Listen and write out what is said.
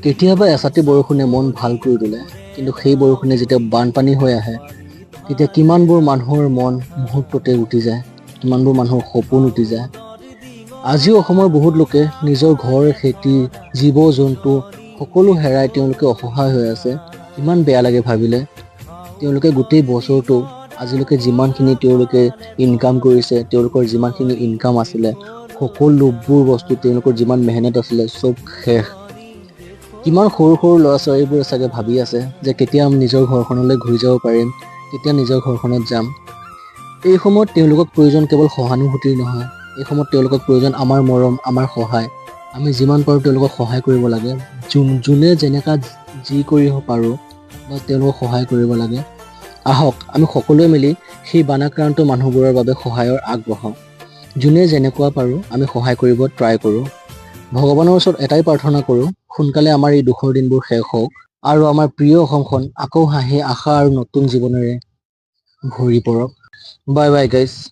কেতিয়াবা এচাটি বৰষুণে মন ভাল কৰি তোলে, কিন্তু সেই বৰষুণে যেতিয়া বানপানী হৈ আহে, তেতিয়া কিমানবোৰ মানুহৰ মন মুহূৰ্ততে উটি যায়, কিমানবোৰ মানুহৰ সপোন উটি যায়। আজিও অসমৰ বহুত লোকে নিজৰ ঘৰ, খেতি, জীৱ জন্তু সকলো হেৰাই তেওঁলোকে অসহায় হৈ আছে। কিমান বেয়া লাগে ভাবিলে। তেওঁলোকে গোটেই বছৰটো আজিলৈকে যিমানখিনি তেওঁলোকে ইনকাম কৰিছে, তেওঁলোকৰ যিমানখিনি ইনকাম আছিলে, সকলোবোৰ বস্তু, তেওঁলোকৰ যিমান মেহনত আছিলে, চব শেষ। কিমান সৰু সৰু ল'ৰা ছোৱালীবোৰে চাগে ভাবি আছে যে কেতিয়া আমি নিজৰ ঘৰখনলৈ ঘূৰি যাব পাৰিম, কেতিয়া নিজৰ ঘৰখনত যাম। এই সময়ত তেওঁলোকক প্ৰয়োজন কেৱল সহানুভূতিৰ নহয়, এই সময়ত তেওঁলোকক প্ৰয়োজন আমাৰ মৰম, আমাৰ সহায়। আমি যিমান পাৰোঁ তেওঁলোকক সহায় কৰিব লাগে। যোনে যেনেকা যি কৰিব পাৰোঁ বা তেওঁলোকক সহায় কৰিব লাগে। আহক, আমি সকলোৱে মিলি সেই বানাক্ৰান্ত মানুহবোৰৰ বাবে সহায়ৰ আগবঢ়াওঁ। যোনে যেনেকুৱা পাৰোঁ আমি সহায় কৰিব ট্ৰাই কৰোঁ। ভগৱানৰ ওচৰত এটাই প্ৰাৰ্থনা কৰোঁ, সোনকালে আমাৰ এই দুখৰ দিনবোৰ শেষ হওক আৰু আমাৰ প্ৰিয় অসমখন আকৌ হাঁহি, আশা আৰু নতুন জীৱনেৰে ভৰি পৰক। Bye bye guys.